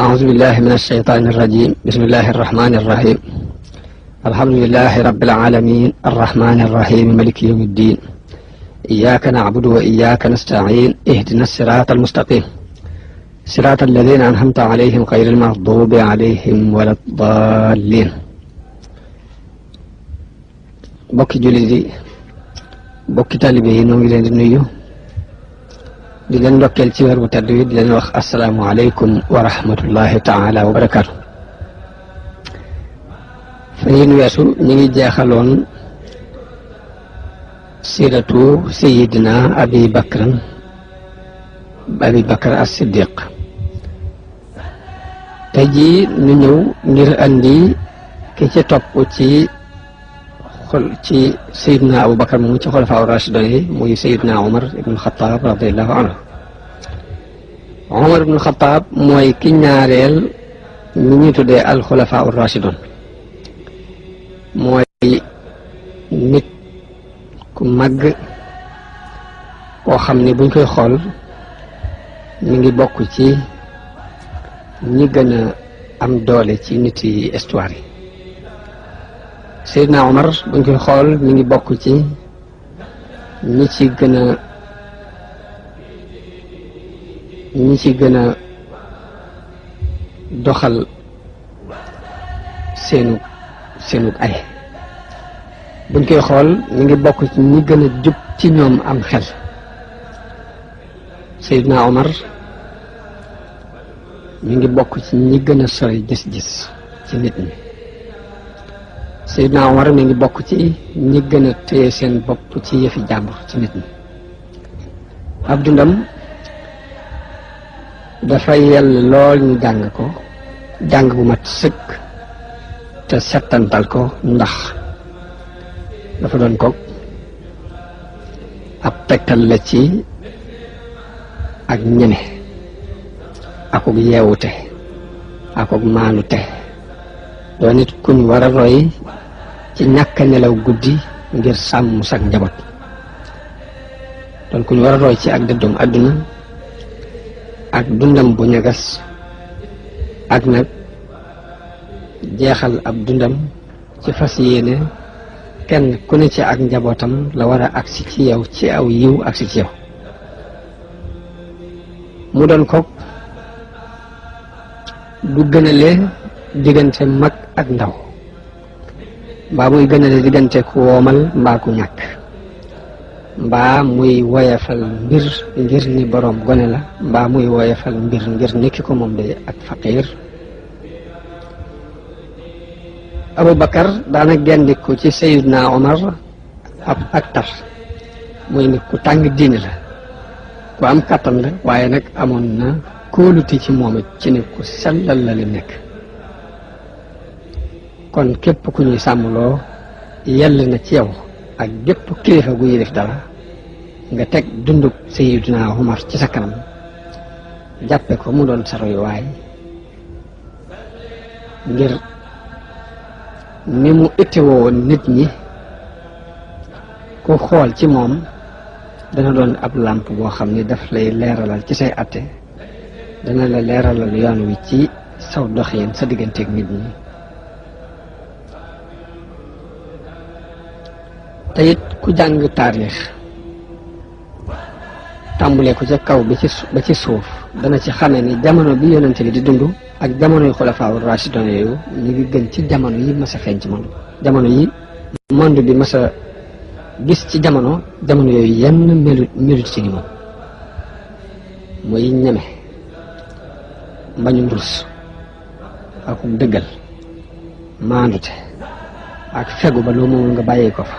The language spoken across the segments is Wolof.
أعوذ بالله من الشيطان الرجيم. بسم الله الرحمن الرحيم. الحمد لله رب العالمين الرحمن الرحيم مالك يوم الدين. إياك نعبد وإياك نستعين. اهدنا الصراط المستقيم صراط الذين أنعمت عليهم غير المغضوب عليهم ولا الضالين. bokki jullit yi bokki taalibe yi noo ngi leen di nuyu di leen ndokkeel ci weer bu tedd wi di leen wax asalaamualeykum wa rahmatullahi taala wa barakaatu. fa yéen weesu ñu ngi jeexaloon siiratu sayidina abi bakr as-siddiq. tey jii ñu ñëw ngir andi ki ci topp ci sayidina abu bakar mu ci xulafaa rashidun yi muy sayidina umar ibn al-Khattab radiallahu anhu. umar ibn al-Khattab mooy ki ñaareel ñi ñuy tuddee al-xulafaa rashidun. mooy nit ku màgg koo xam ne buñ koy xool mi ngi bokk ci ñi gën a am doole ci nit yi histoire yi. Seydina Omar buñ koy xool mi ngi bokk ci ñi ci gën a doxal seenu ay. buñ koy xool mi ngi bokk ci ñi gën a jub ci ñoom am xel. Seydina Omar mi ngi bokk ci ñi gën a sori gis-gis ci nit ñi. Seydina Omar mi ngi bokk ci ñi gën a téye seen bopp ci yëfi jàmbur ci nit ñi. ab dundam dafa yell lool ñu jàng bu mat sëkk te settantal ko, ndax dafa doon ko ab tegtal la ci ak ñeme akuk yeewute akuk maanute. doo nit kuñ war a roy ci ñàkk nelaw guddi ngir sàmm sak njaboot. doon kuñ war a roy ci ak dëddum àdduna ak dundam bu ñagas ak nag jeexal ab dundam ci fas yéene kenn ku ne ci ak njabootam la war a agsi ci yow ci aw yiw agsi ci yow. mu doon ko du gënale diggante mag ak ndaw, mbaa muy gënale diggante ku woomal mbaa ku ñàkk, mbaa muy woyefal mbir ngir ni boroom gone la, mbaa muy woyefal mbir ngir ni ki ko moom day ak faqiir. Abu Bakar daana gendiku ci Sayyidna Omar ak tar, muy nit ku tàng diine la, ku am kàttan la, waaye nag amoon na kóoluti ci moom it ci nit ku sellal la li nekk. kon képp ku ñuy sàmmloo yell na ci yow ak gépp kilifa gu yilif dara nga teg dundub Sayyidina Omar ci sa kanam, jàppe ko mu doon sa royuwaay ngir ni mu ittewoo woon nit ñi. ku xool ci moom dana doon ab làmp boo xam ni daf lay leeralal ci say atte, dana la leeralal yoon wi ci saw doxin sa digganteeg nit ñi. te it ku jàng taarix tàmbulee ko ca kaw ba ci suuf dana ci xamee ni jamono bi yonente bi di dund ak jamono yu xulafaa rashidun yooyu ñu ngi gën ci jamono yi mas a feeñ ci monde. jamono yi monde bi mas a gis ci jamono yooyu yenn melut ci ni moom. muy ñeme, mbañum rus ak dëggal, maandute ak fegu ba loo moom nga bàyyee ko fa.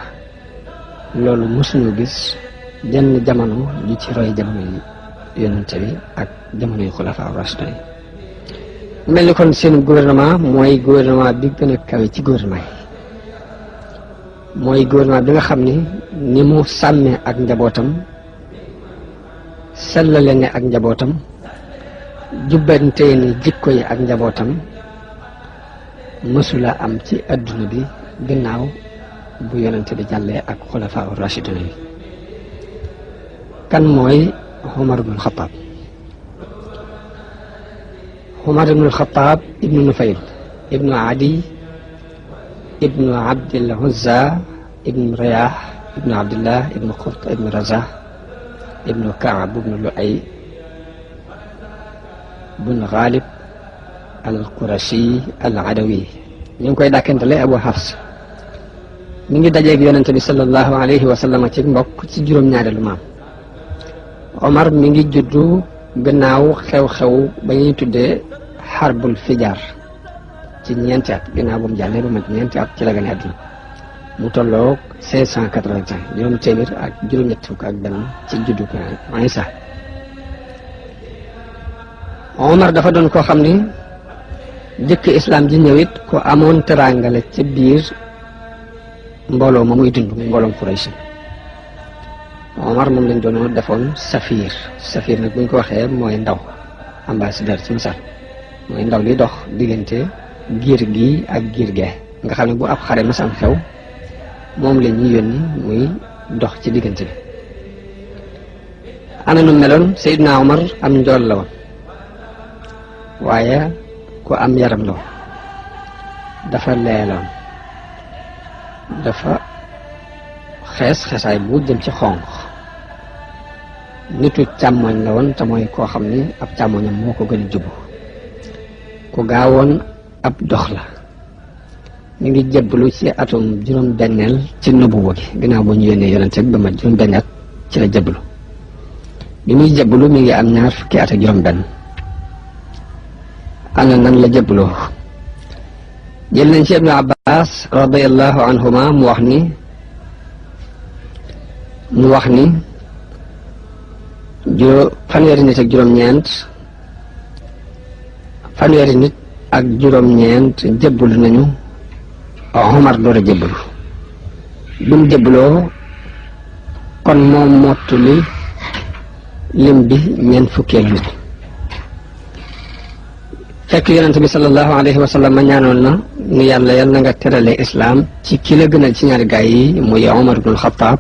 loolu mësuñu gis jenn jamono ju ci roy jamono yi yonente bi ak jamono yu xulafaa rashidun yi. mel ni kon seen gouvernement mooy gouvernement bi gën a kawe ci gouvernement yi. mooy gouvernement bi nga xam ni mu sàmmee ak njabootam, sellale ne ak njabootam, jubbantee ni jikko yi ak njabootam mësula am ci adduna bi gannaaw bu yonente bi jàllee ak xulafaa rashidun yi. kan mooy Omar ibn Khattab. Umar ibnu Alxataab ibnu Nufayl ibnu Adi ibnu Abdil Uzza ibnu Riyah ibnu Abdillah ibnu Qurt ibnu Razah ibnu Kaab ibnu Luay ibnu Ghalib al-Qurashi al-Adawi ñu ngi koy dàkkantale Abu Hafs mi ngi dajeeg yonente bi sallallahu alayhi wa sallam ci mbokk ci juróom-ñaareelu maam. Omar mi ngi juddu gannaaw xew-xew ba ñuy tuddee xarbul fijaar ci ñeenti at gannaaw bu mu jàllee ba mat ñeenti at ci la gane àdduna mu tolloog 581 juróom téeméer ak juróom-ñett fukk ak benn ci juddu Isa. Omar dafa doon koo xam ni jëkk islam ji ñëwit ko amoon teraangale ci biir mbooloo ma muy dund muy mbooloom Quraysh. Omar moom lañ doon defoon safir nag buñ ko waxee mooy ndaw ambassadeur ci misaal mooy ndaw li dox diggante giir gi ak giir gee nga xam ne bu ab xare masam xew moom la ñuy yónni muy dox ci diggante bi. ana nu meloon Seydina Omar am njool la woon waaye ku am yaram la woon dafa leeloon dafa xeesaay bu jëm ci xonq nitu càmmoñ la woon te mooy koo xam ni ab càmmoñam moo ko gën a jubu ku gaawoon ab dox la mi ngi jébbalu ci atum juróom-benneel ci nubuwa gi ginnaaw boo ñu yónnee yonente bi ba mat juróom-benn at ci la jébbalu bi muy jébbalu mi ngi am 20 fukki at ak juróom-benn. ana nan la jébbaloo jël nañ ci Ibnu Abbas radiyallahu anhuma mu wax ni fanweeri nit ak juróom-ñeent jébbalu nañu Omar door a jébbalu bi mu jébbaloo kon moom mottuli lim bi ñeent fukkeelu nit fekk yonent bi sallallahu alayhi wa sallam ma ñaanoon na ni yàlla yal na nga terale islaam ci ki la gënal ci ñaari gaay yi muy Omar ibn al-Khattab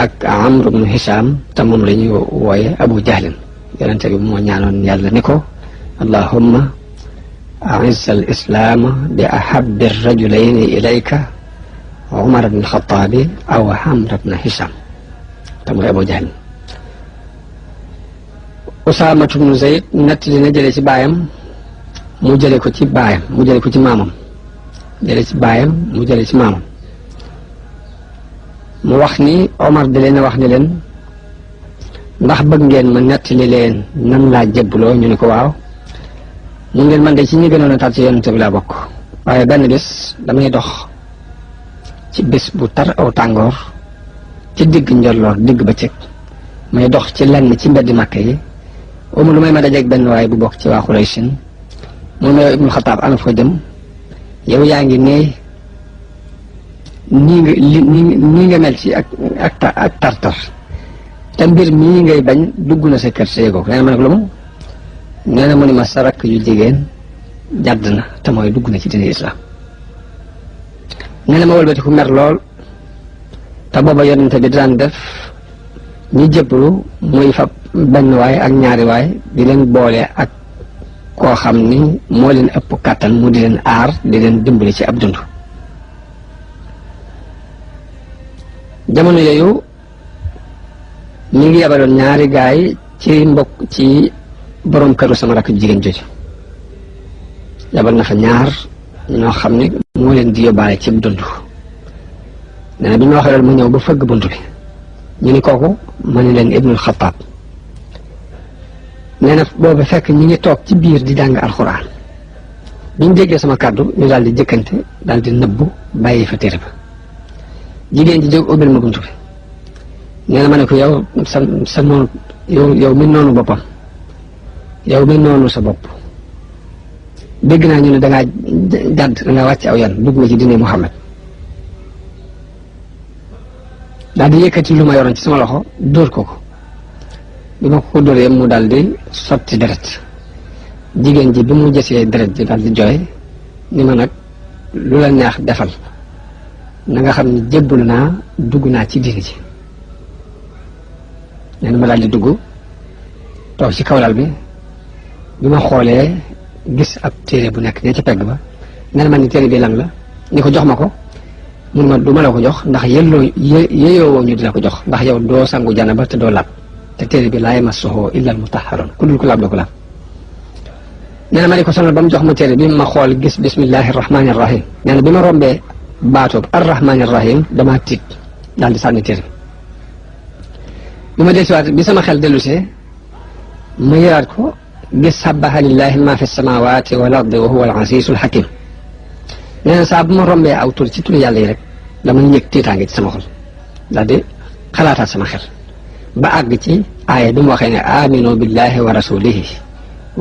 ak Amr ibn Hisham te moom la ñuy wooye Abu Jahlin yonent bi moo ñaanoon yàlla ni ko allahumma a'izz al-islaam bi ahabbi ar-rajulayni ilayka Omar ibn al-Khattab aw Amr ibn Hisham te mooy Abu Jahlin. Usaama ibn Zayd nettali na jëlee ci baayam mu jëlee ko ci baayam mu jëlee ko ci maamam jëlee ci baayam mu jëlee ci maamam mu wax ni Omar di leen wax ni leen ndax bëgg ngeen ma nettali leen nan laa jébbaloo ñu ne ko waaw mun ngeen man de ci ñi gënoon a tar ci yonent bi laa bokk waaye benn bés damay dox ci bés bu tar aw tàngoor ci digg njolloor digg bëccëg may dox ci lenn ci mbeddi Makka yi lu may ma dajeeg benn waay bu bokk ci waa Quraysin mu ne Ibnu Xataab ana foo jëm yow yaa ngi ne nii nga mel ci ak tartar te mbir mii ngay bañ dugg na sa kër sa yëgoo nee na ma ne ko lu mu nee na mu ni ma sa rakk yu jigéen jàdd na te mooy dugg na ci diine islam nee na ma wëlbati ku mer lool te booba yonente bi daan def ñi jébbalu muy fab benn waay ak ñaari waay di leen boole ak koo xam ni moo leen ëpp kàttan mu di leen aar di leen dimbali ci ab dund. jamono yooyu mi ngi yabaloon ñaari gaay ci mbokk ci borom këru sama rakk jigéen jooju yabal na fa ñaar ñoo xam ni moo leen di yóbbaale ci dund. nee na bi ñu waxee loolu mu ñëw ba fëgg bunt bi ñu ni kooku ma ni leen Ibnul Xattaab nee na boobu fekk ñi ngi toog ci biir di jàng alxuraan bi ñu déggee sama kàddu ñu daal di jëkkante daal di nëbbu bàyyi fa téere ba jigéen ji jóg ubbil ma bunt bi nee na ma ne ko yow sa noonu yow mi noonu boppam yow mi noonu sa bopp dégg naa ñu ne dangaa jàdd dangaa wàcc aw yan dugg nga ci diine Muhammad daal di yëkkati lu ma yoroon ci sama loxo dóor ko bi ma ko dóoree mu daal di sotti deret jigéen ji bi mu jësee deret ji daal di jooy ni ma nag lu la neex defal na nga xam ne jébbalu naa dugg naa ci diine ji nee na ma daal di dugg toog ci kawlal bi bi ma xoolee gis ab téere bu nekk ne ca pegg ba nee na man ni téere bi lan la ni ko jox ma ko mun ma du ma la ko jox ndax yeyoo ñu di la ko jox ndax yow doo sangu janaba te doo laab te téere bi laa yamassuhu illa al mutahharun ku dul ko laab doo ko laab nee na ma ni ko sonal ba mu jox ma téere bi ma xool gis bismillahi rahmani rahim nee na bi ma rombee baatoob arrahmani rahim damaa tiit daal di sànni téere bi ma dellusiwaat bi sama xel dellusee ma yëraat ko gis sabbaha lillahi ma fi samawati wal ardi wa huwa al azizul hakim nee na saa bu ma rombee aw tur ci tur yàlla yi rek dama yëg tiitaange ci sama xol daal di xalaataat sama xel ba àgg ci aaya bi mu waxee ne aminu billahi wa rasulihi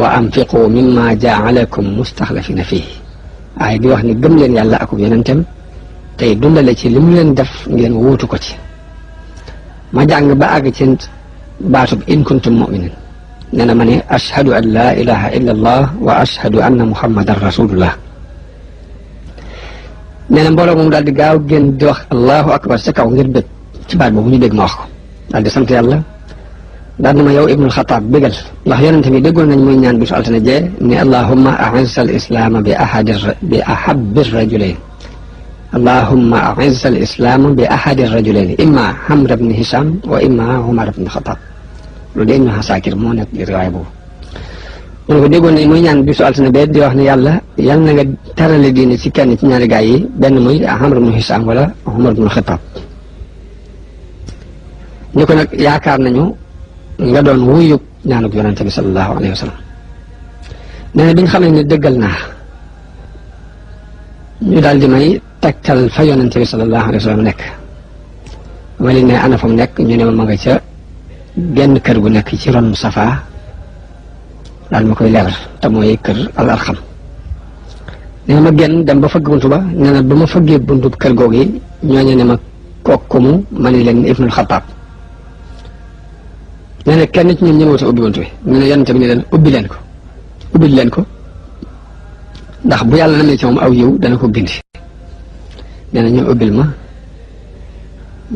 wa anfiqu mimma jaalakum mustaxlafina fihi aaya bi wax ni gëm leen yàlla akub yonentam tey dundale ci li mu leen def ngeen wuutu ko ci ma jàng ba àgg ci baatub in kuntum muminin nee na ma ne ashhadu an la ilaha illa allah wa ashhadu anna muhammadan rasulullah nee na mbooloo moom daal di gaaw génn di wax allahu akbar ca kaw ngir bëgg ci baat boobu ñu dégg ma wax ko daal di sant yàlla daal na ma yow ibnul xataab bégal ndax yonente bi déggoon nañ muy ñaan bisu altine jee ni allahumma a'izz al islaama bi ahabbi rajulayn allahumma a'izz al islaama bi ahadi rajulayn imma Amr ibn Hisham wa imma Umar ibn Xataab loolu de Ibnu Asakir moo nekk di riwaay boobu mu ne ko déggoon nañ muy ñaan bisu altine bee di wax ne yàlla yal na nga tarale diine ci kenn ci ñaari gaay yi benn muy Amr ibn Hisham wala Umar ibn Xataab ñu ko nag yaakaar nañu nga doon wuyu ñaanuk yonente bi sallallahu alayhi wa sallam nee na bi nga xam ne dëggal naa ñu daal di may tegtal fa yonente bi sallallahu alayhi wa sallam nekk ma leen ne ana fa mu nekk ñu ne ma nga ca genn kër gu nekk ci ron Safa daal ma koy leeral te mooy kër al arxam nee na ma génn dem ba fëgg buntu ba nee na ba ma fëggee buntu kër googu yi ñooñu ne ma kooku mu ma ne leen Ibnul Xataab nee na kenn ci ñoom ñëwata ubbi buntu bi ñu ne yonente bi ne leen ubbi leen ko ndax bu yàlla namee ci moom aw yiw dana ko bindi nee na ñu ubbil ma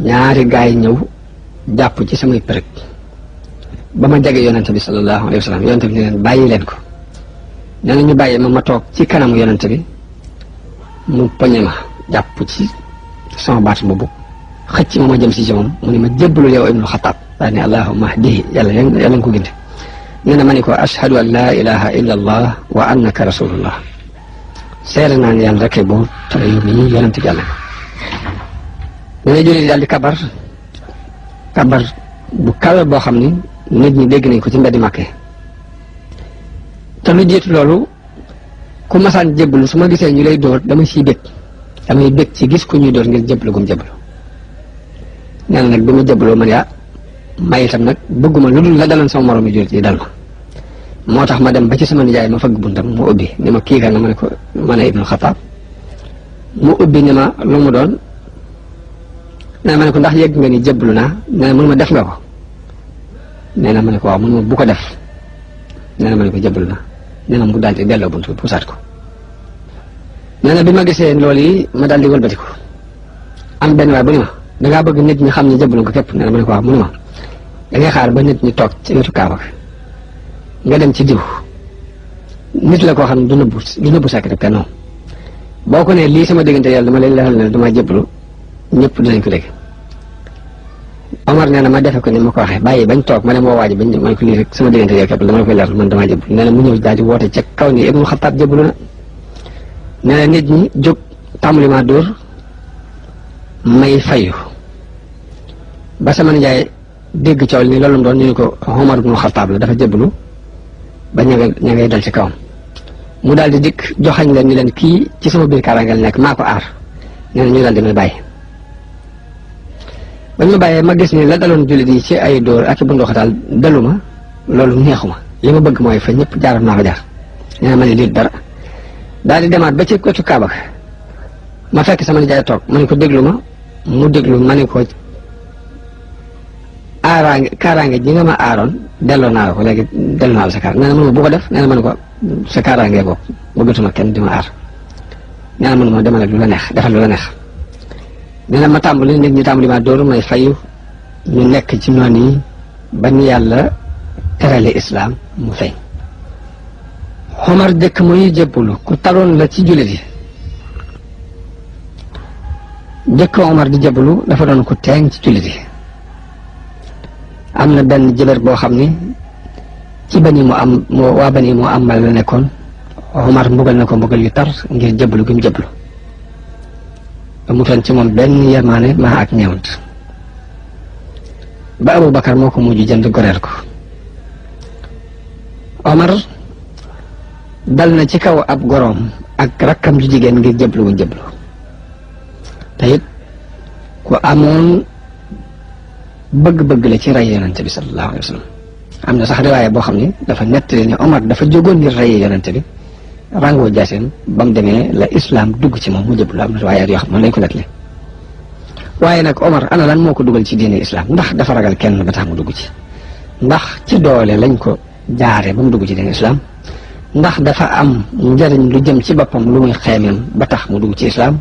ñaari gaay ñëw jàpp ci samay përëg ba ma jege yonente bi sallallahu alayhi wa sallam yonente bi ne leen bàyyi leen ko nee na ñu bàyyi ma toog ci kanamu yonente bi mu poñe ma jàpp ci sama baat boobu xëcc ma jëm si ci moom mu ne ma jébbalul yow Ibnul Xataab daal ne allahumma hdihi yàlla nga ko gindi nee na ma ni ko ashhadu an la ilaha illa allah wa annaka rasulullah seere naa ne yàlla rek boo te yow mii yonente bi yàlla nee na jullit daal di kabar bu kawe boo xam ni nit ñi dégg nañ ko ci mbeddi Màkke te lu jiitu loolu ku masaan jébbalu su ma gisee ñu lay dóor damay bég ci gis ku ñuy dóor ngir jébbalu gum jébbalu nee na nag bi ma jébbaloo man may itam nag bëgguma lu dul la daloon sama morom yi jullit yi dal ma moo tax ma dem ba ci sama nijaay ma fëgg buntam mu ubbi ni ma kii kan na ma ne ko ma ne Ibnul Xataab mu ubbi ni ma lu mu doon nee na ma ne ko ndax yëgg nga ni jébbalu naa nee na mënu ma def nga ko nee na ma ne ko waaw mënu ma bu ko def nee na ma ne ko jébbalu naa nee na mu daal di delloo buntu bi pusaat ko nee na bi ma gisee loolu yi ma daal di wëlbati ko am benn waay bu ni ma dangaa bëgg nit ñi xam ne jébbalu nga képp nee na ma ne ko waaw mënu ma da ngay xaar ba nit ñi toog ci wetu Kaaba nga dem ci diw nit la koo xam ne du nëbbu secret kenn boo ko ne lii sama diggante yàlla dama lay leeral ne dama jébbalu ñëpp dinañ ko dégg Omar nee na ma defe ko ni ma ko waxee bàyyi bañ toog ma dem woo waaji bañ ma ne ko lii rek sama diggante yow képp dama la koy leeral man damaa jébbalu nee na mu ñëw daal di woote ca kaw ni Ibnul Xataab jébbalu na nee na nit ñi jóg tàmbali maa dóor may fayu ba sama nijaay dégg coow ni loolu mu doon ñu ne ko Omar ibnul Xataab la dafa jébbalu ba ña ngay dal ci kawam mu daal di dikk joxañ leen ni leen kii ci sama biir kaaraangal nekk maa ko aar nee na ñu daal di may bàyyi bañ ma bàyyee ma gis ni la daloon jullit yi ci ay dóor ak i bunduxataal dalu ma loolu neexuma li ma bëgg mooy fa ñëpp jaaroon naa fa jaar nee na ma ne lii dara daal di demaat ba ci wetu Kaaba ma fekk sama nijaay toog ma ne ko déglu ma mu déglu ma ne ko kaaraange ji nga ma aaroon delloo naa la ko léegi delloo naa la sa kaar nee na mënuma bu ko def nee na ma ne ko sa kaaraange bopp bëggatuma kenn di ma aar nee na mënuma demal ak lu la neex defal lu la neex nee na ma tàmbali nit ñi tàmbali ma dóor may fayu ñu nekk ci noonu yi ba ni yàlla terale islaam mu feeñ Omar jëkk muy jébbalu ku taroon la ci jullit yi. jëkk Omar di jébbalu dafa doon ku teeng ci jullit yi. am na benn jëbër boo xam ni ci waa bani mu am la nekkoon. Omar mbugal na ko mbugal yu tar ngir jébbalu gi mu jébbalu. amutoon ci moom benn yërmaane maa ak ñeewant. ba Abubakar moo ko mujj jënd goreel ko. Omar dal na ci kaw ab goroom ak rakkam ju jigéen ngir jébbalu wuñ jébbalu. te it ku amoon bëgg-bëgg la ci rey yonente bi sallallahu alayhi wa sallam. am na sax riwaaya boo xam ne dafa nettali ne Omar dafa jógoon ngir rey yonente bi ràngoo jaaseen ba mu demee la islam dugg ci moom mu jébbalu. am na riwaayaat yoo xam ne lañ ko nettali. waaye nag Omar ana lan moo ko dugal ci diine islam ndax dafa ragal kenn ba tax mu dugg ci. ndax ci doole lañ ko jaare ba mu dugg ci diine islam. ndax dafa am njariñ lu jëm ci boppam lu muy xeemeem ba tax mu dugg ci islam.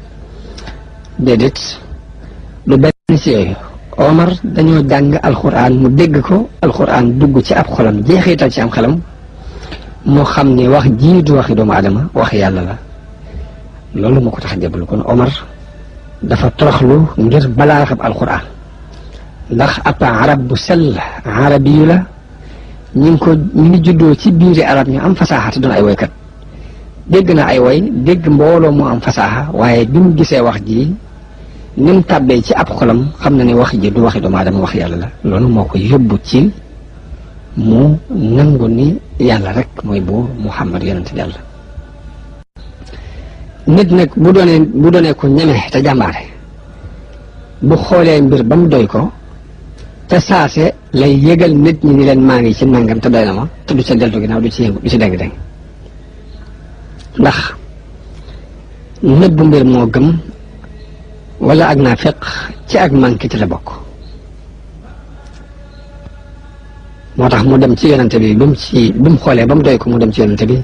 déedéet lu benn ci yooyu. Omar dañoo jàng alxuraan mu dégg ko alxuraan dugg ci ab xolam jeexital ci am xelam moo xam ni wax jii du waxi doomu adama wax yàlla la. loolu moo ko tax a jébbalu. kon Omar dafa toroxlu ngir balaa xam alxuraan ndax ab arab bu sell arabiyu la. ñu ngi juddoo ci biiri arab ñu am fasaaxa te doon ay woykat. dégg na ay woy dégg mbooloo mu am fasaaxa waaye bi mu gisee wax ji ni mu tàbbee ci ab xolam xam na ne wax ji du waxi doomu aadama wax yàlla la. loolu moo ko yóbbu ci mu nangu ni yàlla rek mooy buur Muhammad yonent yàlla. nit nag bu doonee ko ñeme te jàmbaare bu xoolee mbir ba mu doy ko te saase lay yëgal nit ñi ni leen maa ngi ci nangam te doy na ma te du ca deltu ginnaaw du ci yëngu du ci deng-deng. ndax nëbbu mbir moo gëm wala ak naafiq ci ak manqué ci la bokk. moo tax mu dem ci yonente bi bi mu xoolee ba mu doy ko mu dem ci yonente bi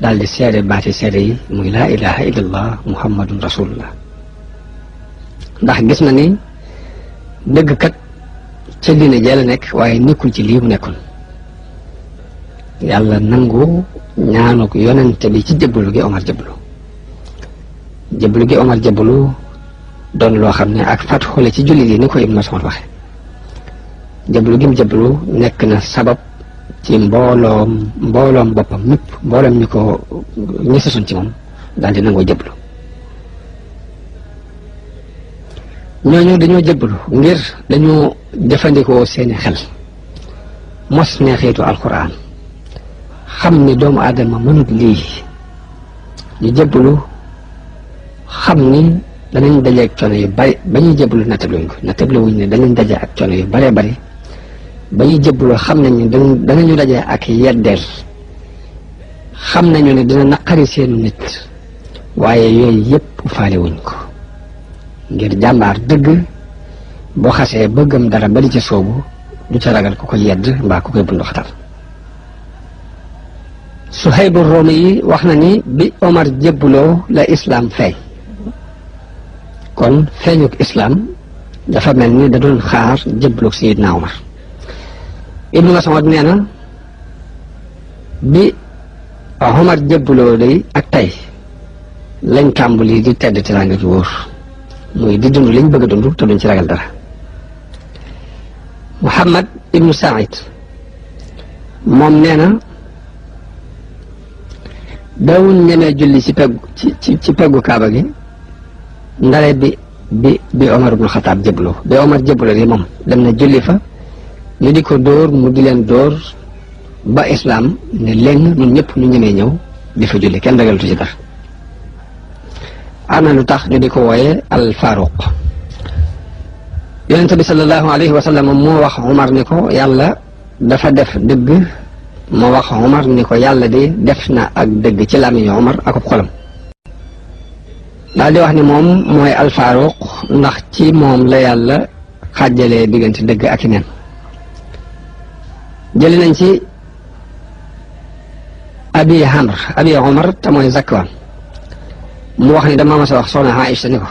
daal di seede baati seede yi muy laa ilaha illallah muhammadun rasulullah. ndax gis na ni dëgg kat ca diine jee la nekk waaye nekkul ci lii mu nekkoon. yàlla nangu ñaanu ko yonente bi ci jébbalu gi Omar jébbalu. jébbalu gi Omar jébbalu doon loo xam ne ak fat xoole ci jullit yi ni ko Ibn Mas'ud waxe. jébbalu gi mu jébbalu nekk na sabab ci mbooloom boppam mépp mbooloom ñi sasoon ci moom daal di nangoo jébbalu. ñooñu dañoo jébbalu ngir dañoo jëfandikoo seeni xel mos neexiitu alquran xam ni doomu aadama mënut lii. ñu jébbalu xam ni danañ daje ak coono yu bari ba ñuy jébbalu nattabluwuñ ne danañ daje ak coono yu baree bari ba ñuy jébbalu xam nañ ne danañu daje ak yeddeel xam nañu ne dina naqari seenu nit waaye yooyu yépp faale wuñ ko ngir jàmbaar dëgg boo xasee bëggam dara ba di ca soobu du ca ragal ku ko yedd mbaa ku koy bunduxatal. Suhaybu Roomi yi wax na ni bi Omar jébbaloo la islam feeñ. kon feeñuk islam dafa mel ni da doon xaar jébbaluk Sayyidina Omar. Ibnu Mas'ud nee na bi Omar jébbaloo day ak tey lañ tàmbali di tedd teraanga ju wóor muy di dund liñ bëgg a dund te duñ ci ragal dara. Muhammad ibnu Saïd moom nee na daawuñ ñemee julli ci peggu kaaba gi ndare bi Omar ibnu Xataab jébbaloo bi Omar jébbaloo di moom dem na julli fa ñu di ko dóor mu di leen dóor ba islaam ne léegi ñun ñëpp ñu ñemee ñëw di fa julli kenn ragalatu ci dara. am na lu tax ñu di ko wooye al Faruq. yonente bi sallallahu alayhi wa sallam moo wax Omar ni ko yàlla dafa def dëgg moo wax Omar ni ko yàlla de def na ak dëgg ci làmmiñu Omar akub xolam. daal di wax ni moom mooy al Faruq ndax ci moom la yàlla xàjjalee diggante dëgg ak i neen. jëli nañ ci abi Omar te mooy Zakwaan mu wax ni dama mas a wax soxna Aïcha ni ko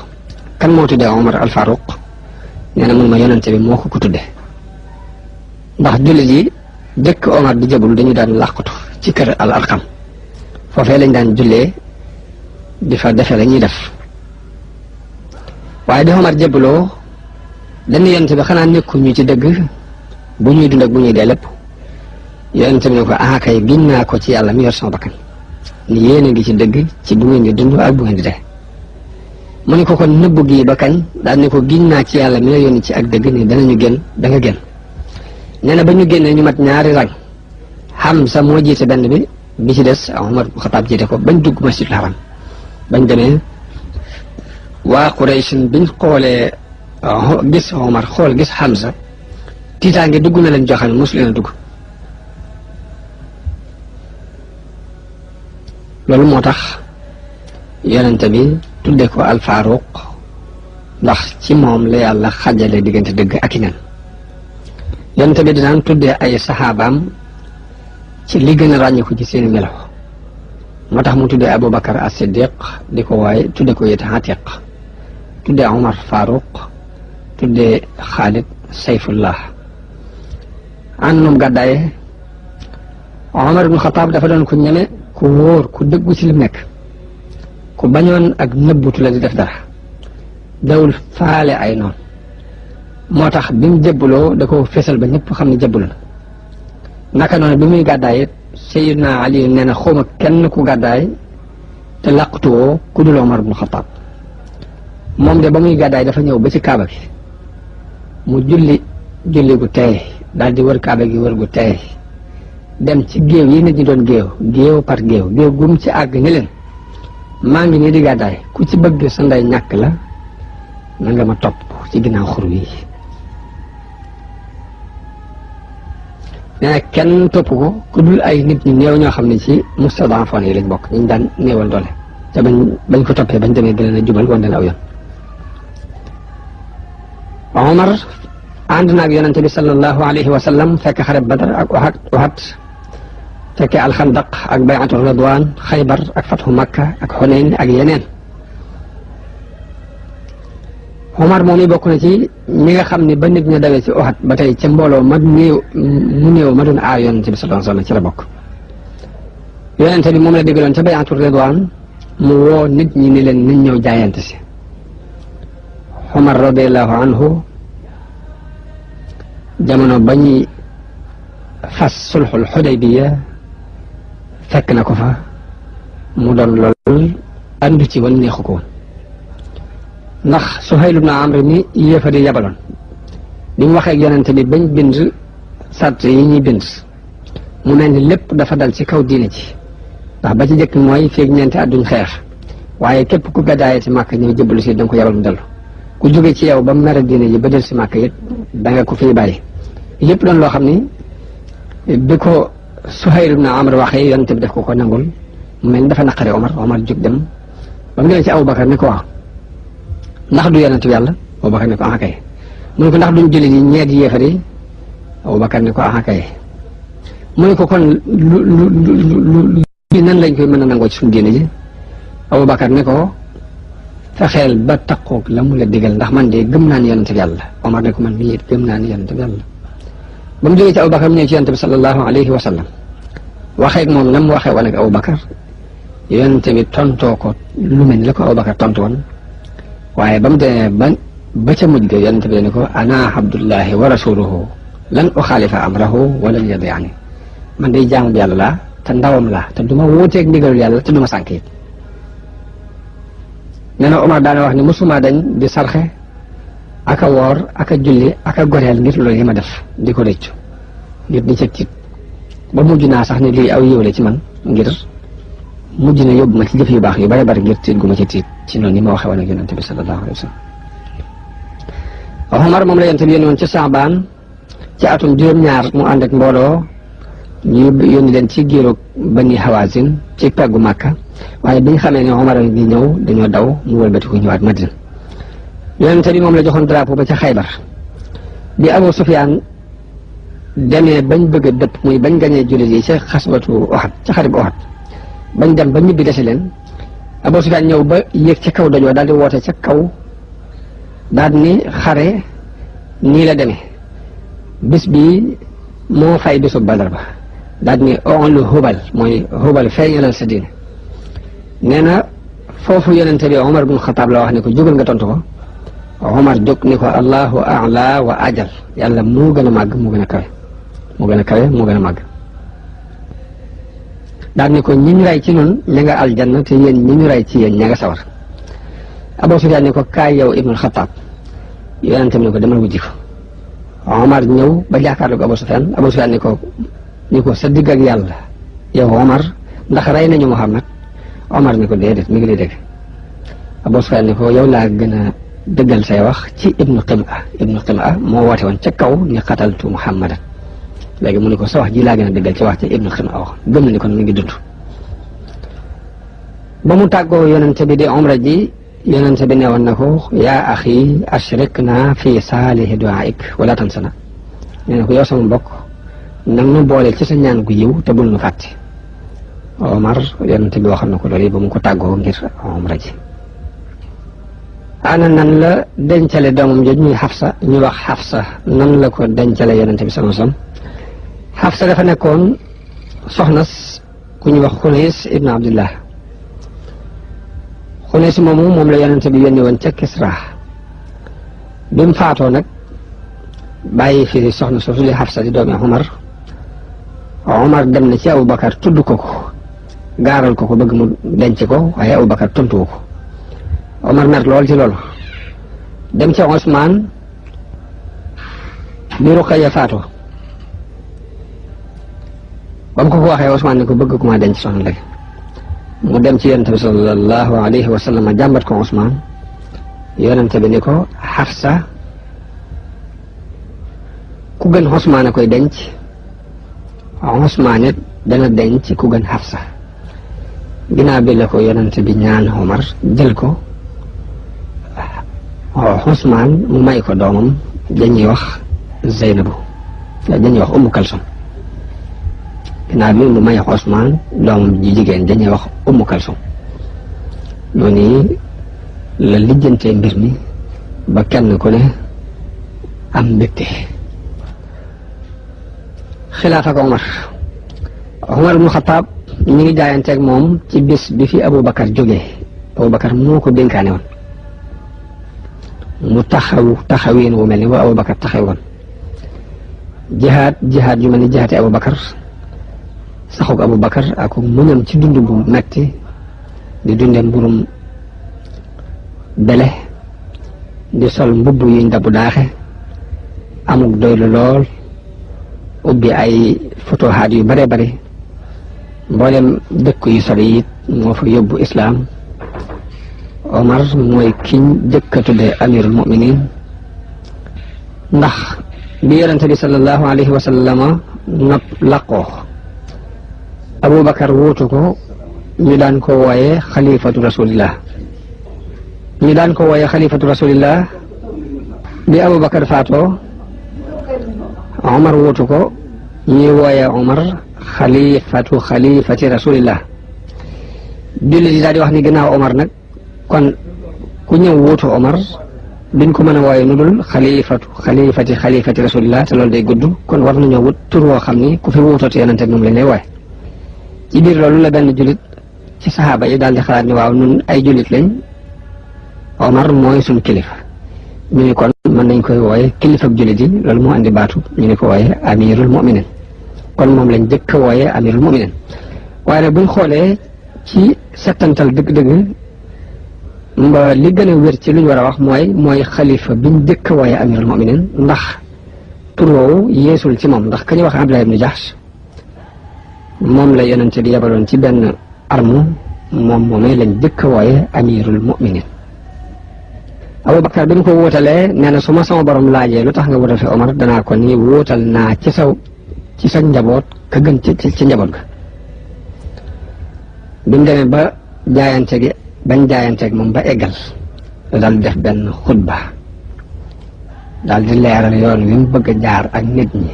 kan moo tuddee Omar al Faruq nee na mun ma yonente bi moo ko tudde ndax jullit yi jëkk Omar di jébbalu dañu daan làqatu ci kër al Arqam foofee lañ daan jullee di fa defe la ñuy def waaye bi Omar jébbaloo dañu yonent bi xanaa nekkuñu ci dëgg bu ñuy dund ak bu ñuy dee lépp yonent bi ne ko kay giñ naa ko ci yàlla mi yor sama bakkan ni yéen a ngi ci dëgg ci bu ngeen di dund ak bu ngeen di dee mu ne ko kon nëbbu gi ba kañ daal ne ko giñ naa ci yàlla mi la yónni ci ak dëgg ni danañu génn da nga génn nee na ba ñu génnee ñu mat ñaari rang Hamza moo jiite benn bi ci des Omar bu Xataab jiite ko bañ dugg masjidul haram bañ demee waa Quraysh biñ xoolee gis Omar xool gis Hamza tiitaange dugg na leen joxal mosu leen a dugg loolu moo tax yonente bi tudde ko alfaaruq ndax ci moom la yàlla xajale diggante dëgg ak i nen yonente bi dinaan tuddee ay saxaabaam ci li gën a ràññiku ci seeni melo moo tax mu tuddee Aboubacar as-Siddiq di ko waaye tudde ko yit Atiq tuddee Omar Faaruq tuddee Xaalid Sayfullah àndum gàddaaye Omar ibn Xataab dafa doon ku ñeme ku wóor ku dëggu ci li nekk ku bañoon ak nëbbutu la di def dara dawul faale ay noon moo tax bi mu jébbaloo da ko fésal ba ñëpp xam ne jébbalu na naka noonu bi muy gàddaay it Sayyidina Ali nee na xawma kenn ku gàddaay te làqtuwoo ku dul Omar ibn Xataab moom de ba muy gàddaay dafa ñëw ba ci kaaba gi mu julli gu teey daal di wër kaaba gi wër gu teey dem ci géew yi nit ñi doon géew par géew gum ci àgg ni leen maa ngi nii di gàddaay ku ci bëgg sa ndey ñàkk la na nga ma topp ci ginnaaw xur wi nee na kenn topp ko ku dul ay nit ñi néew ñoo xam ne ci mustadaafoon yi lañ bokk ñu daan néewal doole te bañ ko toppee bañ demee gën a jubal woon leen aw yoon Omar ànd naag yonente bi sallallahu alayhi wa sallam fekk xareb Badar ak Uhud fekkee alxandaq ak bay'atu ridwaan Xaybar ak fatxu Makka ak Xunayn ak yeneen Omar moom i bokk na ci ñi nga xam ne ba nit ña dawee ci Uhud ba tey ca mbooloo ma néew ma doon aar yonente bi sallallahu alayhi wa sallam ci la bokk yonente bi moom la déggaloon ca bay'atu ridwaan mu woo nit ñi ni leen nañ ñëw jaayante si Omar radiallahu anhu jamono ba ñuy fas sulxul Xudaybiya fekk na ko fa mu doon lool andu ci woon neexu ko woon ndax Suhayl ibn Amr mi yéefa di yabaloon bi mu waxee ak yonente bi bañ bind sart yi ñuy bind mu mel ni lépp dafa dal ci kaw diine ci ndax ba ci jëkk mooy feeg ñeenti at duñ xeex waaye képp ku gàddaayee ci Màkka ñëw jëbbalu si da nga ko yabal mu dellu ku jóge ci yow ba mere diine ji ba del si Màkka it da nga ko fiy bàyyi lépp doon loo xam ni bi ko Suhayl ibn Amr waxee yonente bi def ko nangul mu mel ni dafa naqare Omar jóg dem ba mu demee ci Aboubacar ne ko waaw ndax du yonente bi yàlla Aboubacar ne ko kay mu ne ko ndax duñ jullit yi ñeet yéefar yi Aboubacar ne ko kay mu ne ko kon lu nan lañ koy mën a nangoo ci suñu diine ji Aboubacar ne ko fexeel ba taqoog la mu la digal ndax man de gëm naa ni yonente bi yàlla Omar ne ko man mii it gëm naa ni yonente bi yàlla ba mu jógee ci Aboubacar mu ñëw ci yonente bi sallallahu alayhi wa sallam waxee ak moom nam waxee woon ak Aboubacar yonente bi tontoo ko lu mel ni la ko Aboubacar tontu woon waaye ba mu demee ba ca mujj ga yonente bi ne ko ana abdullahi wa rasuluhu lan uxaalifa amrahu wala yadiani man day jaamu bi yàlla laa te ndawam laa te du ma wuuteeg ndigalul yàlla te du ma sànk it nee na Omar daana wax ni musuma dañ di sarxe aka woor aka julli aka goreel ngir loolu yi ma def di ko rëccu ngir di ca tiit ba mujj naa sax ne lii aw yiw la ci man ngir mujj na yóbbu ma ci jëf yu baax yu bari bari ngir tiit gu ma ci tiit ci noonu ni ma waxee woon ak yonente bi sallallahu alayhi wa sallam Omar moom la yonente bi yónni woon ci Saabaan ci atum juróom-ñaar mu ànd ak mbooloo ñu yónni leen ci giiru Bani Hawazin ci peggu Màkka waaye bi ñu xamee ne Omar di ñëw dañoo daw mu wëlbatiku ñëwaat Madina yonente bi moom la joxoon drapeau ba ca Xaybar bi Abu Sufyaan demee bañ bëgg a dëpp muy bañ gañee jullit yi ca xaswatu Uhud ca xarib Uhud bañ dem ba ñibbi dese leen Abu Sufyaan ñëw ba yéeg ca kaw dojoo daal di woote ca kaw daal ni xare nii la demee bis bi moo fay bisu Badar ba daal ni onlu Hubal mooy Hubal feeñalal sa diine nee na foofu yonente bi Omar ibn Xataab la wax ne ko jógal nga tontu ko Omar jóg ni ko allahu a'la wa ajal yàlla moo gën a màgg moo gën a kawe moo gën a kawe moo gën a màgg daal ni ko ñi ñu ray ci noonu ña nga aljanna te yéen ñi ñu ray ci yéen ña nga sawar Abu Sufyaan ni ko kaay yow ibnul Xataab yonente bi ni ko demal wujji ko Omar ñëw ba jàkkaarloo ko Abu Sufyaan ni ko sa digg ak yàlla yow Omar ndax rey nañu Muhammad Omar ni ko déedéet mi ngi lay dégg Abu Sufyaan ni ko yow laa gën a dëggal say wax ci ibnu Qim'a moo woote woon ca kaw ni qataltu Muhammadan léegi mu ni ko sa wax ji laa gën a dëggal ci wax ci ibnu Qim'a wax gëm na ni kon mi ngi dund ba mu tàggoo yonente bi di umra ji yonente bi newoon na ko yaa axi ashrikna fi saalihi du'aik wala tansana nee na ko yow sama mbokk nag nu boole ci sa ñaan gu yiw te bul nu fàtte Omar yonente bi waxal na ko loolu ba mu ko tàggoo ngir umra ji ana nan la dencale doomam jooju ñuy Xafsa ñu wax Xafsa nan la ko dencale yonente bi sallallahu alayhi wasallam Xafsa dafa nekkoon soxnas ku ñuy wax Xunays ibn Abdullah Xunays moomu moom la yonente bi yónni woon ca Kisra bi mu faatoo nag bàyyi fi soxna soosu li Xafsa di doomi Omar dem na ci Abubakar tudd ko gaaral ko bëgg mu denc ko waaye Abubakar tontuwu ko Omar mer lool ci loolu dem ci Usmaan bi Ruqayya faatoo ba mu ko waxee Usmaan ni ko bëgg ku ma denc soxna léegi mu dem ci yonente bi sallallahu alayhi wa sallam jàmbat ko Usmaan yonente bi ni ko Xafsa ku gën Usmaan a koy denc Usmaan it dana denc ku gën Xafsa ginnaaw bi la ko yonente bi ñaan Omar jël ko Usmaan mu may ko doomam dañuy wax Zeynabu dañuy wax Ummu Kalsum ginnaaw bi mu may Usmaan doomam ji jigéen dañuy wax Ummu Kalsum noonu la lijjantee mbir mi ba kenn ku ne am mbégte xilaafa ko Omar ibn Xataab ñu ngi jaayanteeg moom ci bis bi fi Abubakar jógee Abubakar moo ko dénkaane woon mu taxawiin wu mel ni wa Abubakar taxawoon jihaad yu mel ni jihaati Abubakar saxug Abubakar ak muñam ci dund bu metti di dunde mburum bele di sol mbubb yuñ dabu daaxe amuk doylu lool ubbi ay futuhaat yu bare bare mboolem dëkk yu sori it moo fa yóbbu islaam Omar mooy kiñ jëkka tudde amirul muminin ndax bi yonente bi sallallahu alayhi wa sallama nopp laqoo Abubakar wuutu ko ñu daan ko wooye xalifatu rasulillah bi Abubakar faatoo Omar wuutu ko ñuy wooye Omar xalifati rasulillah jullit yi daal di wax ni ginnaaw Omar nag kon ku ñëw wuutu Omar duñ ko mën a wooye nu dul xalifati rasulillah te loolu day gudd kon war nañoo wut tur woo xam ni ku fi wuutootu yonente moom lañ lay wooye ci biir loolu la benn jullit ci saxaaba yi daal di xalaat ni waaw nun ay jullit lañ Omar mooy suñ kilifa ñu ni kon mën nañ koy wooye kilifab jullit yi loolu moo andi baatu ñu ni ko wooye amirul muminin kon moom lañ jëkk wooye amirul muminin waaye nag buñ xoolee ci settantal dëgg-dëgg mba li gën a wér ci lu ñu war a wax mooy xalifa biñ jëkk wooye amirul muminin ndax tur woowu yeesul ci moom ndax ka ñu wax Abdullah ibn Jahsh moom la yonente di yabaloon ci benn armu moom moomee lañ jëkk wooye amirul muminin Abubakar bi mu ko wóotalee nee na su ma sama borom laajee lu tax nga wóotal fi Omar danaa ko ni wóotal naa ci sa njaboot ka gën ci njaboot ga bi mu demee ba jaayanteeg moom ba eggal daal di def benn xutba daal di leeral yoon wi mu bëgg a jaar ak nit ñi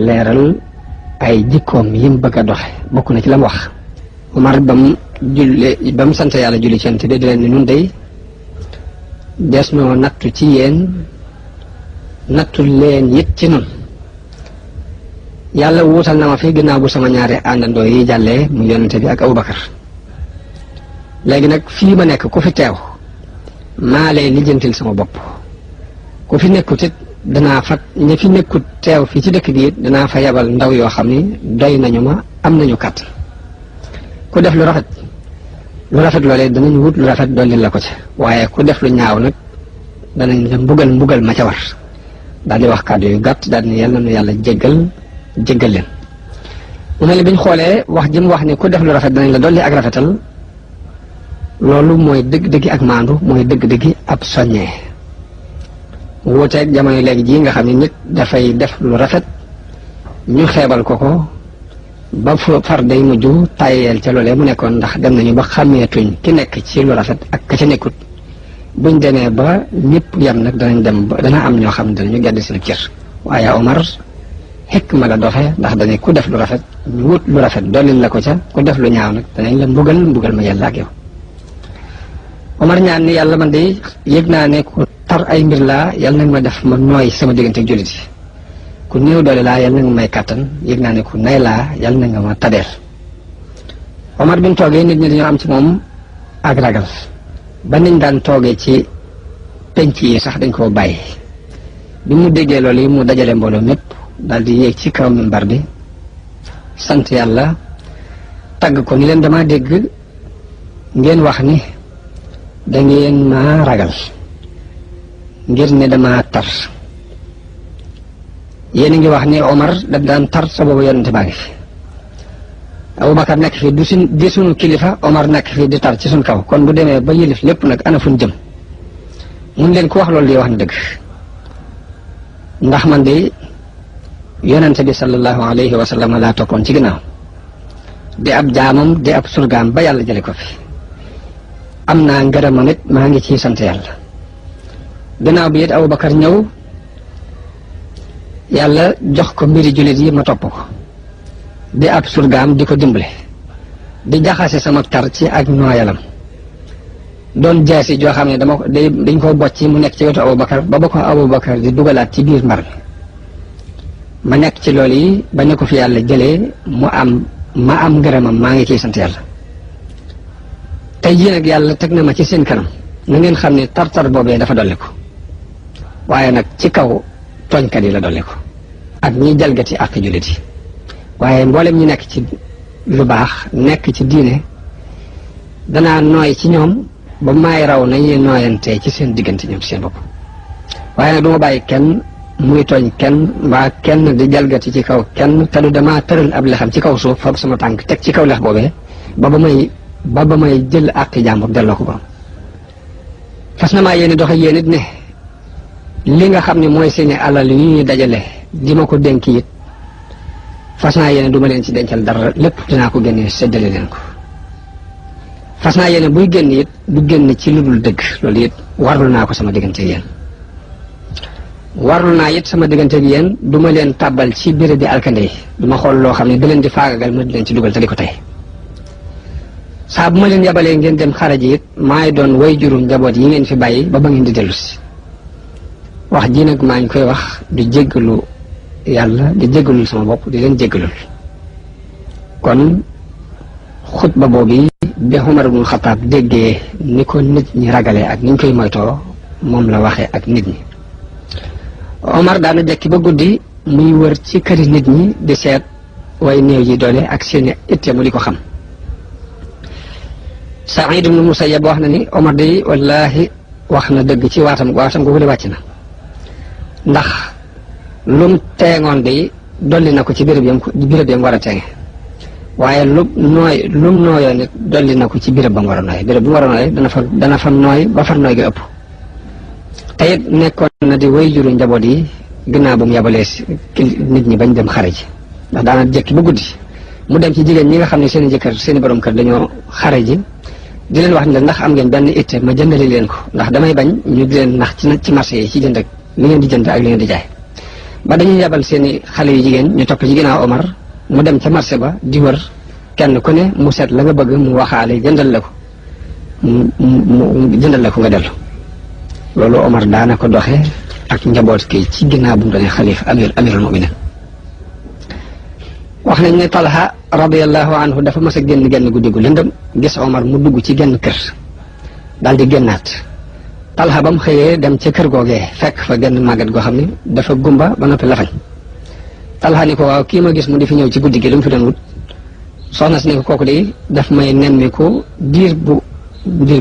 leeral ay jikkoom yi mu bëgg a doxe bokk na ci la mu wax Omar ba mu sant yàlla julli ci yonent bi di leen ni nun day des noo nattu ci yéen nattu leen it ci nun yàlla wuutal na ma fi ginnaaw bu sama ñaari àndandoo yi jàllee mu yonente bi ak Abubakar léegi nag fii ma nekk ku fi teew maa lay lijjantil sama bopp ku fi nekkut it danaa fa ña fi nekkut teew fii ci dëkk bi it danaa fa yabal ndaw yoo xam ni doy nañu ma am nañu kàttan ku def lu rafet loolee danañ wut lu rafet dolli la ko ca waaye ku def lu ñaaw nag danañ la mbugal ma ca war daal di wax kàddu yu gàtt daal di ne yàlla na yàlla jéggal leen mu mel ni biñ xoolee wax ji mu wax ni ku def lu rafet danañ la dolli ak rafetal loolu mooy dëgg-dëggi ak maandu mooy dëgg-dëggi ab soññee wuuteeg jamono léegi jii nga xam ne nit dafay def lu rafet ñu xeebal ko ba far day mujj tàyyeel ca loolee mu nekkoon ndax dem nañu ba xàmmeetuñ ki nekk ci lu rafet ak ka ca nekkut buñ demee ba ñëpp yem nag danañ dem ba dana am ñoo xam ne danañu gedd seen cër waaye Omar xekk ma la doxe ndax dañu ku def lu rafet ñu wut lu rafet dollil la ko ca ku def lu ñaaw nag danañ la mbugal ma yàlla ak yow Omar ñaan ni yàlla man de yëg naa ne ku tar ay mbir laa yàlla nag ma def ma nooy sama diggante ak jullit yi ku néew doole laa yàlla nag may kàttan yëg naa ne ku nay laa yàlla na nga ma tadeel Omar bi mu toogee nit ñi dañoo am ci moom ak ragal ba niñ daan toogee ci penc yi sax dañ koo bàyyi bi mu déggee loolu yi mu dajale mbooloo mépp daal di yéeg ci kaw mimbar bi sant yàlla tagg ko ni leen dama dégg ngeen wax ni da ngeen ma ragal ngir ne dama tar yéen a ngi wax ni Omar daf daan tar sa boobu yonente baa ngi fi Abubakar nekk fii di sunu kilifa Omar nekk fii di tar ci suñ kaw kon bu demee ba yëlif lépp nag ana fuñ jëm mun leen ku wax loolu di wax na dëgg ndax man de yonente bi sallallahu alayhi wa sallam laa toppoon ci ginnaaw di ab jaamam di ab surgaam ba yàlla jële ko fi am naa ngërëmam it maa ngi ciy sant yàlla gannaaw bi it Abubakar ñëw yàlla jox ko mbiri jullit yi ma topp ko di ab surgaam di ko dimbale di jaxase sama tar ci ak nooyalam doon jaasi joo xam ne dañ ko bocci mu nekk ci wetu Abubakar ba ko Abubakar di dugalaat ci biir mbar mi ma nekk ci loolu yi ba ne ko fi yàlla jëlee ma am ngërëmam maa ngi ciy sant yàlla tey jii nag yàlla teg na ma ci seen kanam na ngeen xam ne tar-tar boobee dafa dolli ko waaye nag ci kaw tooñkat yi la dolli ko ak ñiy jalgati ak jullit yi waaye mboolem ñi nekk ci lu baax nekk ci diine danaa nooy ci ñoom ba maay raw nañuy nooyantee ci seen diggante ñoom ci seen bopp waaye nag du ma bàyyi kenn muy tooñ kenn mbaa kenn di jalgati ci kaw kenn te du damaa tëral ab lexam ci kaw suuf fab sama tànk teg ci kaw lex boobee ba ba may jël àqi jàmbur delloo ko borom fas na maa yéene doxe yéen it ne li nga xam ne mooy seeni alal yu ñuy dajale di ma ko dénk it fas naa yéene du ma leen ci dencal dara lépp dinaa ko génne séddale leen ko fas naa yéene buy génn it du génn ci lu dul dëgg loolu it warlu naa ko sama diggante yéen warlu naa it sama diggante yéen du ma leen tàbbal ci béré di alkande yi du ma xool loo xam ne da leen di faagagal ma di leen ci dugal te di ko tey saa bu ma leen yabalee ngeen dem xare ji it maay doon way juru njaboot yi ngeen fi bàyyi ba ngeen di dellu si wax ji nag maa ngi koy wax du jéggalu yàlla di jéggalul sama bopp di leen jéggalul kon xutba boobu bi Umar ibn Xattaab déggee ni ko nit ñi ragalee ak ni ñu koy moytoo moom la waxee ak nit ñi Omar daana jekki ba guddi muy wër ci këri nit ñi di seet way néew yi doole ak seeni itte mu di ko xam Saïd ibn Musayyab wax na ni Omar day wallahi wax na dëgg ci waatam googu de wàcc na ndax lum teengoon day dolli na ko ci béréb yam war a teenge waaye lum nooyoo nit dolli na ko ci béréb ba mu war a nooy béréb bu mu war a nooy dana fa nooy ba far nooy gi ëpp te it nekkoon na di way juru njaboot yi gannaaw bu mu yabalee nit ñi bañ dem xare ji ndax daana jekki ba guddi mu dem ci jigéen ñi nga xam ne seen i jëkkër seen i borom kër dañoo xare ji di leen wax ne ndax am ngeen benn itte ma jëndali leen ko ndax damay bañ ñu di leen nax ci marché yi ci jënd ak li ngeen di jënd ak li ngeen di jaay ba dañuy yabal seen i xale yu jigéen ñu topp ci ginnaaw Omar mu dem ca marché ba di wër kenn ku ne mu seet la nga bëgg mu waxaale jëndal la ko mu jëndal la ko nga dellu loolu Omar daana ko doxe ak njaboot ki ci ginnaaw bu mu doonee xalif amirul muminin wax nañ ne Talha radiyallahu anhu dafa mas a génn guddi gu lëndëm gis Omar mu dugg ci genn kër daal di génnaat Talha ba mu xëyee dem ca kër googee fekk fa genn màggat goo xam ne dafa gumba ba noppi lafañ Talha ni ko waaw kii ma gis mu di fi ñëw ci guddi gi lu mu fi doon wut soxna si ne ko kooku de daf may nemmiku diir bu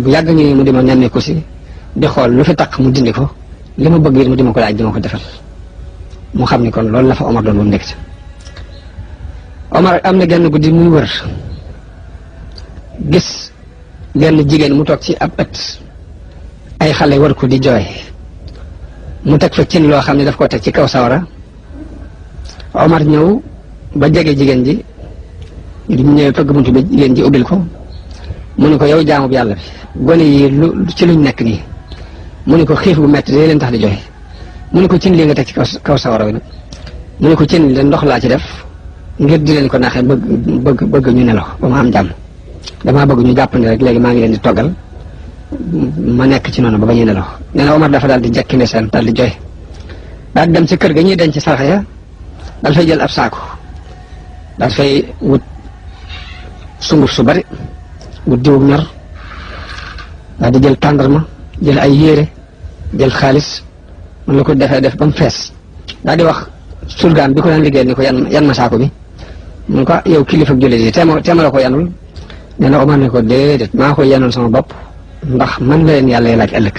yàgg ñu mu di ma nemmiku si di xool lu fi taq mu dindi ko li ma bëgg it mu di ma ko laaj di ma ko defal mu xam ni kon loolu la fa Omar doon ba mu nekk ci Omar am na genn guddi muy wër gis genn jigéen mu toog ci ab ëtt ay xale war ko di jooy mu teg fa cin loo xam ne daf ko teg ci kaw sawara Omar ñëw ba jege jigéen ji di mu ñëwee fëgg buntu bi jigéen ji ubbil ko mu ne ko yow jaamu bi yàlla bi gone yi lu ci luñ nekk nii mu ne ko xiif bu metti day leen tax di jooy mu ne ko cin lii nga teg ci kaw sawara wi nag mu ne ko cin li ndox laa ci def ngir di leen ko naxee bëgg ñu nelaw ba ma am jàmm damaa bëgg ñu jàppandi rek léegi maa ngi leen di toggal ma nekk ci noonu ba ñu nelaw nee na Omar dafa daal di jekki ndeysaan daal di jooy daal dem ci kër ga ñuy denc sarax ya daal fay jël ab saako daal fay wut sunguf su bari wut diwu ñor daal di jël tàndarma jël ay yére jël xaalis man la ko defee def ba mu fees daal di wax surgaan bi ko daan liggéey ni ko yan ma saako bi mun ko yow kilifa jullit yi teema la ko yanul nee na Omar ne ko déedéet maa koy yanul sama bopp ndax man la leen yàlla laaj ëllëg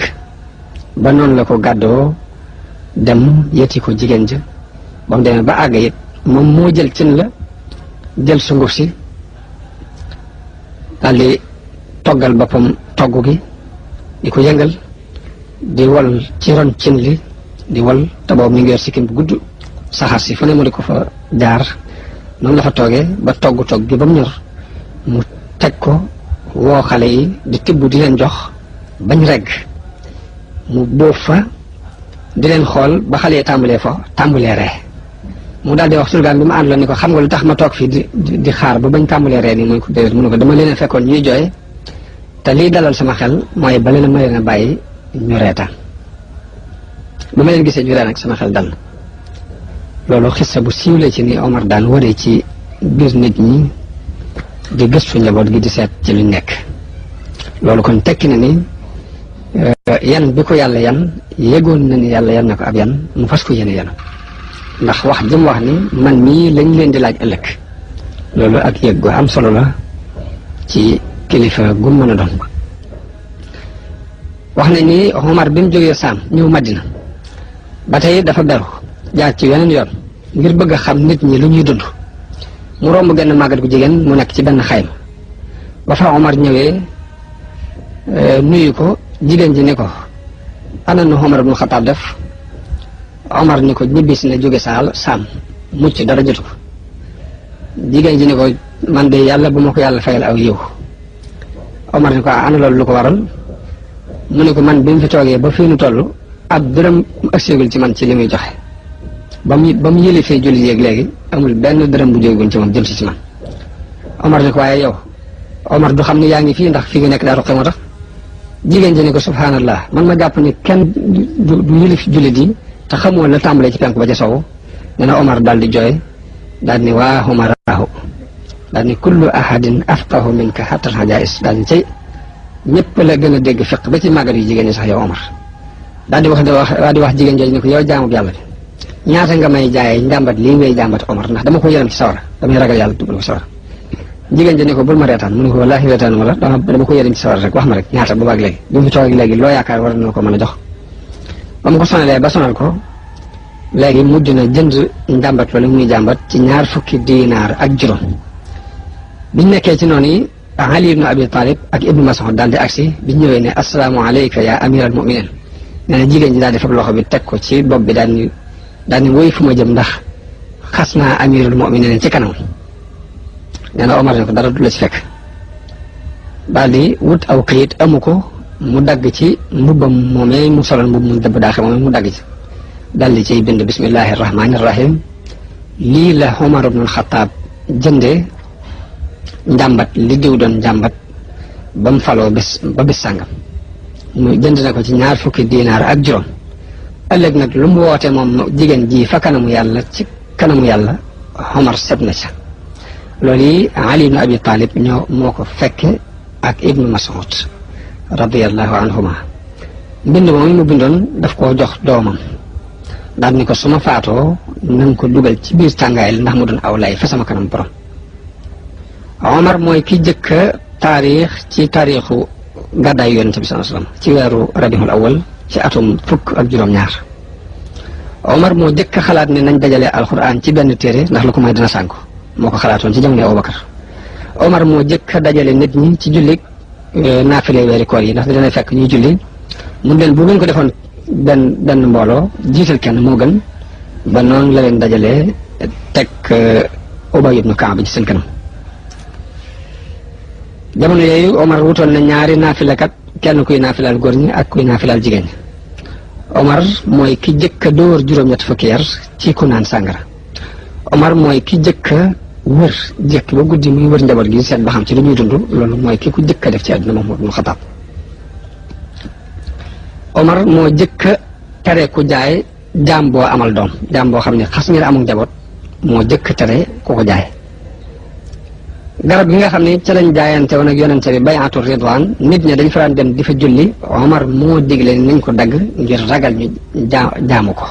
ba noonu la ko gàddoo dem yeti ko jigéen ja ba mu demee ba àgg it moom moo jël cin la jël sunguf si daal di toggal boppam togg gi di ko yëngal di wol ci ron cin li di wol te boobu mi ngi yor sikkim bu gudd saxaar si fu ne mu di ko fa jaar noonu la fa toogee ba togg gi ba mu ñor mu teg ko woo xale yi di tibb di leen jox bañ regg mu bóof fa di leen xool ba xale yi tàmbalee ree mu daal di wax surgaan bi ma ànd la ni ko xam nga lu tax ma toog fii di xaar ba bañ tàmbalee ree nii mooy ko déedéet mu ne ko dama leen a fekkoon ñuy jooy te lii dalal sama xel mooy ba leen ma leen a bàyyi ñu reetaan ba ma leen gisee ñu ree nag sama xel dal loolu xissa bu siiw la ci ni Omar daan waree ci biir nit ñi di gëstu njaboot gi di seet ci luñ nekk loolu kon tekki na ni yan bi ko yàlla yan yëgoon na ni yàlla yan na ko ab yan mu fas ko yéene yan ndax wax jëm wax ni man mii lañ leen di laaj ëllëg loolu ak yëg gu am solo la ci kilifa gu mën a doon wax nañ ni Omar bi mu jógee Saam ñëw Madina ba tey dafa beru jaar ci yeneen yoon ngir bëgg a xam nit ñi lu ñuy dund mu romb genn màggat gu jigéen mu nekk ci benn xayma ba fa Omar ñëwee nuyu ko jigéen ji ni ko ana nu Omar ibn Xattaab def Omar ni ko ñibbisi na jóge Saam mucc dara jotu ko jigéen ji ni ko man de yàlla bu ma ko yàlla fayal aw yiw Omar ni ko ana loolu lu ko waral mu ne ko man bi mu fi toogee ba fii nu toll ab dërëm agseegul ci man ci li muy joxe ba mu yëlifee jullit yeeg léegi amul benn dërëm bu jógeguñ ci moom jëm si man Omar ni ko waaye yow Omar du xam ne yaa ngi fii ndax fii nga nekk daa roqee moo tax jigéen ji ni ko subhanallah man ma jàpp ni kenn du yëlif jullit yi te xamoo la tàmbalee ci penku ba ca sowu nee na Omar daal di jooy daal ni waa Omaraahu daal ni kullu ahadin afqahu minka hatta al-hajaa'is daal ni cay ñëpp la gën a dégg fiq ba ci màggat yu jigéen ñi sax yow Omar daal di wax jigéen jooju ni ko yow jaamu yàlla bi ñaata nga may jaayee njàmbat lii ngay jàmbat Omar ndax dama ko yërëm ci sawara damay ragal yàlla dugal ko sawara jigéen ji ne ko bul ma reetaan mu ne ko wallaahi reetaan wala dama ko yërëm ci sawara rek wax ma rek ñaata boobaag léegi bi mu fi toog léegi loo yaakaar war na ko mën a jox ba mu ko sonalee ba sonal ko léegi mujj na jënd njàmbat loolu muy jàmbat ci 20 diinaar ak juróom biñ nekkee ci noonu yi Ali ibn Abi Talib ak Ibnu Mas'ud daal di agsi biñ ñëwee ne assalaamu alayka ya amiral mu'minin nee na jigéen ji daal di fab loxo bi teg ko ci bopp bi daal ni woy fu ma jëm ndax xas naa amirul mu'minin ci kanam nee na Omar ne ko dara du la ci fekk daal di wut aw këyit amu ko mu dagg ci mbubbam moomee mu solal mbubb mu dëbb daaxe moomee mu dagg ci daal di ciy bind bismillahi rahmaani rahim lii la Omar ibnul Xattaab jëndee njàmbat li diw doon njàmbat ba mu faloo ba bis sàngam mu jënd na ko ci 20 diinaar ak juróom ëllëg nag lu mu woote moom jigéen ji fa kanamu yàlla ci kanamu yàlla Omar seb na ca loolu yi Ali ibn Abi Talib moo ko fekke ak Ibnu Mas'ud radiyallahu anhuma. mbind moom mu bindoon daf koo jox doomam daal ni ko su ma faatoo na nga ko dugal ci biir tàngaayal ndax mu doon aw lay fa sama kanam borom. Omar mooy ki jëkk taarix ci taarixu gàddaay yonent bi sallallahu alayhi wasallam ci weeru rabiul awal ci atum 10 ak juróom-ñaar. Omar moo jëkk xalaat ne nañ dajale alxuraan ci benn téere ndax lu ko may dina sànku moo ko xalaatoon ci jamono Abubakar. Omar moo jëkk dajale nit ñi ci julli naafile weeri koor yi ndax dina fekk ñuy julli mu leen bu ngeen ko defoon benn mbooloo jiital kenn moo gën ba noonu la leen dajalee teg Ubay ibn Ka'b ci seen kanam. jamono yooyu Omar wutoon na ñaari naafilakat kenn kuy naafilaal góor ñi ak kuy naafilaal jigéen ñi. Omar mooy ki jëkk a dóor juróom-ñett fukki yar ci ku naan sàngara. Omar mooy ki jëkk a wër jëkk ba guddi muy wër njaboot gi seet ba xam ci lu ñuy dund loolu mooy ki ku jëkk a def ci àdduna moom ibn Xattaab. Omar moo jëkk a tere ku jaay jaam boo amal doom jaam boo xam ne xas ngeen amul njaboot moo jëkk tere ku ko jaay. garab gi nga xam ne ca lañ jaayante woon ak yonente bi bay'atu ridwaan nit ñi dañ fa daan dem di fa julli Omar moo digle nañ ko dagg ngir ragal ñu jaamu ko.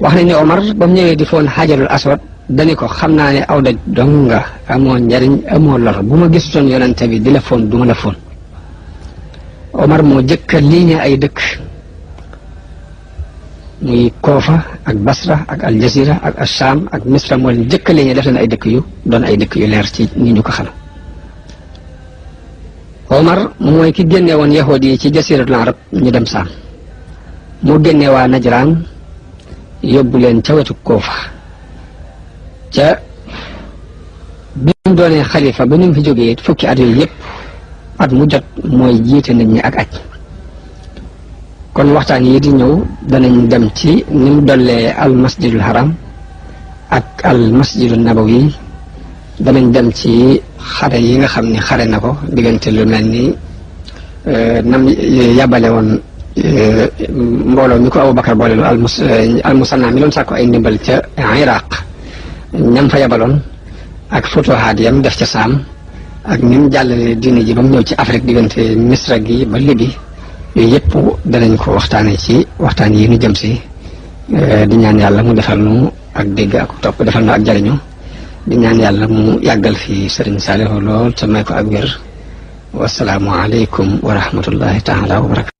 wax nañ ne Omar ba mu ñëwee di foon xajarul aswad dani ko xam naa ne aw daj dong nga amoo njariñ amoo lor bu ma gisutoon yonente bi di la foon du ma la foon. Omar moo jëkk a liiñe ay dëkk muy Koofa ak Basra ak Aljazira ak Asham ak Misra moo leen jëkk a liiñe def leen ay dëkk yu doon ay dëkk yu leer ci ni ñu ko xam. Omar mooy ki génne woon yahood yi ci jasiratul arab ñu dem Saam mu génne waa Najraan yóbbu leen ca wetu Koofa ca bi mu doonee xalifa ba ni mu fi jógee fukki at yooyu yëpp at mu jot mooy jiite nit ñi ak aj. kon waxtaan yi di ñëw danañ dem ci ni mu dollee al masjidul haram ak al masjidul nabawi danañ dem ci xare yi nga xam ne xare na ko diggante lu mel ni nam yàbbale woon mbooloo mi ko Abubakar boolelu al musanna mi doon sàkko ay ndimbal ca Iraq ñam fa yabaloon ak futuhaat yam def ca Saam ak ni mu jàllale diine ji ba mu ñëw ci Afrique diggante Misra gi ba Libi yooyu yëpp danañ ko waxtaanee ci waxtaan yi nu jëm si di ñaan yàlla mu defal nu ak dégg ak topp defal nu ak jariñu di ñaan yàlla mu yàggal fi Sëriñ Saalihu lool te may ko ak wér wasalaamu aleykum wa rahmatullahi taala wa barakatu